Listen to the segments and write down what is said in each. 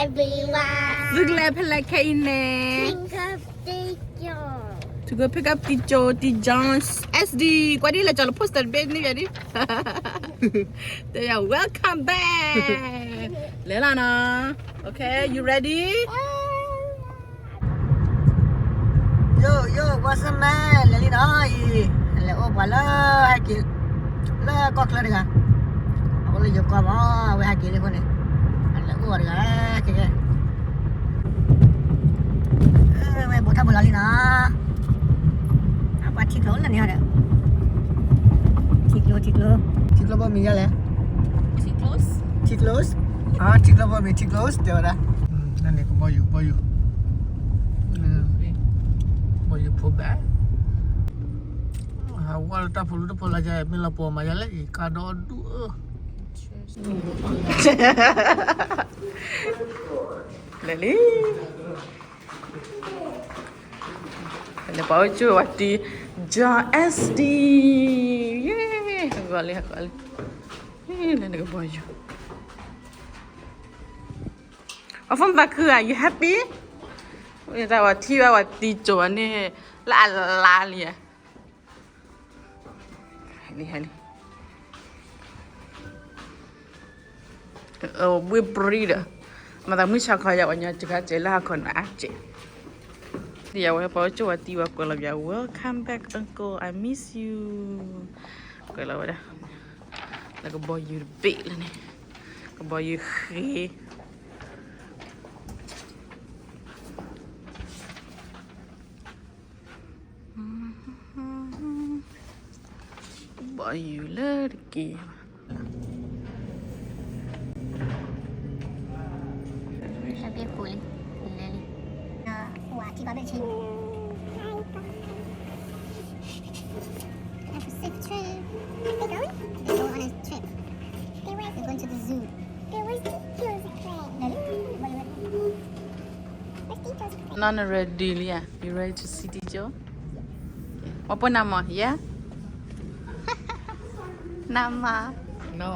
everyone. သုကလဲၤဖဲလဲၣ်ခဲအံၤန့ၣ် Pick up တီကၠိ To go pick up တီကၠိ တီကၠိ S D ကွၢ်ဒ်လဲၣ် ကၠီလၢ poster တဘ့ၣ်န့ၣ် ယၤဒ် တယၤ welcome back လဲၤလီၤနီၤ Okay, you ready? Yo, yo, what's up, man? လဲၤလံနီၤအံၤ လဲၤအိၣ်ပှၤလၢဟဲက့ၤ လၢကီၢ်ချၢတဂၤ အအိၣ်လၢယိၤကီၢ်မး အဝဲဟဲက့ၤလံအဃိန့ၣ် လဲၤအိၣ်တဂၤ ကဲကဲ ဝဲဘိးထီၣ်ဘိးလီၤလံနီၤ အပှၤထံကျိလၢန့ၣ်ဒီး ထံကျိ ထံကျိ ထံကျိဘိမံၤယါလဲၣ် ထံကျိ ထံကျိ ထံကျိဘိမံၤ ထံကျိ တဲဝဲဒၣ် နန့ၣ်ကဘီယူၤ ကဘီယူၤ ကဘီယူၤဖိဘၣ် ဟးဝဲလၢတၢ်ဖိလူတဖိလၢယမ့ၢ်လီၤပှီၢ်မးယါလဲၣ် အံၤကါဒီဒူၣ်ဧၢ လဲၤလံ လဲၤပှၤအိၣ်ကၠိဝဲတံၤ John S D ယဲ ဂီၤလံ ဂီၤလံ လဲၤနကဘီယူၤ အ phone သးခုဧါ you happy? တၢ်ဝဲထံၣ်ဝဲဝဲတံၤကၠိဝဲန့ၣ် လၢအလါလံဧါ ဟဲလံ ဟဲလံ အဘှ့ၣ်ပြံဒီး မၤသးမုၢ်ဆါခီယၤ ပှၤညီစှၤခါစဲးလၢဟီၣ်ခိၣ်န့ၣ်အါစဲး ယဝဲပှၤကၠိဝဲတံၤဝဲကွဲးလီၤပျး Welcome back uncle, I miss you ကွဲးလီၤဝဲဒၣ် လၢကဘီယူၤတဘ့ၣ်လၢန့ၣ် ကဘီယူၤဃ့ ဘီယူၤလၢတက့ၢ် တၢ်ဘ့ၣ်ဃိလံ လဲၤလံ ဝါထံကီၢ်ဘ့ၣ်ဆ့ Have a safe trip. They going? They go on a trip. They went. They're going to the zoo. There was teachers playing. Where's teachers playing? Not ready လံ You ready to see teacher? မပနမ yeah? နမ No.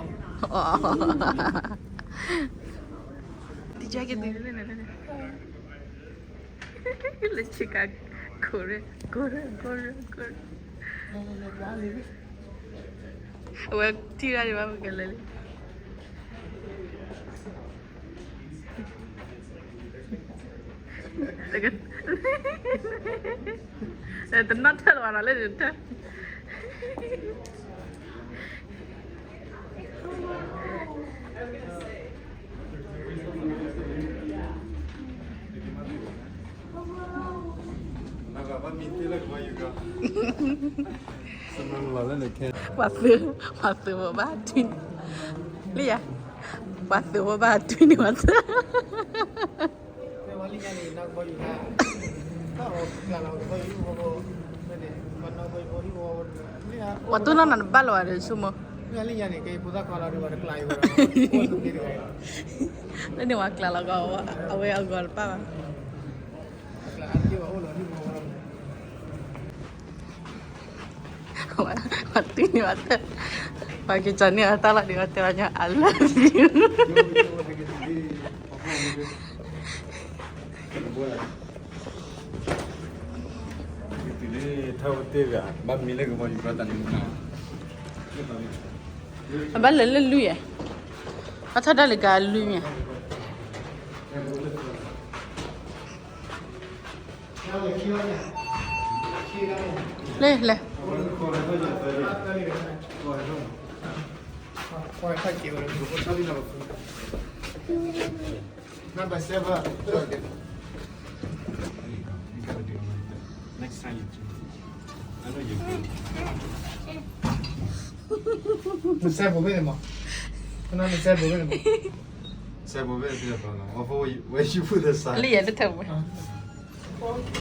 Teacher က Let's check out Korea, Korea, Korea, Korea. အဝဲထံၣ်ရၣ်ဒံးဘၣ် ပကလဲၤလံ တနီၣ်ထၢၣ်လီၤဘၣ်နီၤ လၢဒၢးထၢၣ် ပှၤသုး ပှၤသုးဖိဘၣ်ထွံၣ်န့ၣ် လံယၤ ပှၤသုးဖိဘၣ်ထွံၣ်န့ၣ် ပှၤသုး ပှၤတူၢ်နီၢ်နၤတဘၣ်လၢၤဘၣ်ဒီး ဆိကမိၣ် လၢန့ၣ် ပှၤကျးလီၤကီးအဝဲအဂီၤတပၣ်ဘၣ် ပှၤတုၤန့ၣ်ဘၣ်တၢ် ပှၤက့ၤကၠီန့ၢ်အတၢ်လီၤဒံး ပှၤတဲဝဲညါ I love you အဘၣ်လဲၤလၢလွံၢ်ယဲၢ် အထီၣ်တၢ်လၢကလွံၢ်မး လဲၤလဲၤ Number seven. Next time you drink. I know you drink. နစဲဘူးပဲမ ခဏနစဲဘူးပဲမ စဲဘူးပဲ where you put the sign. လံယဲတထၢၣ်ဝဲ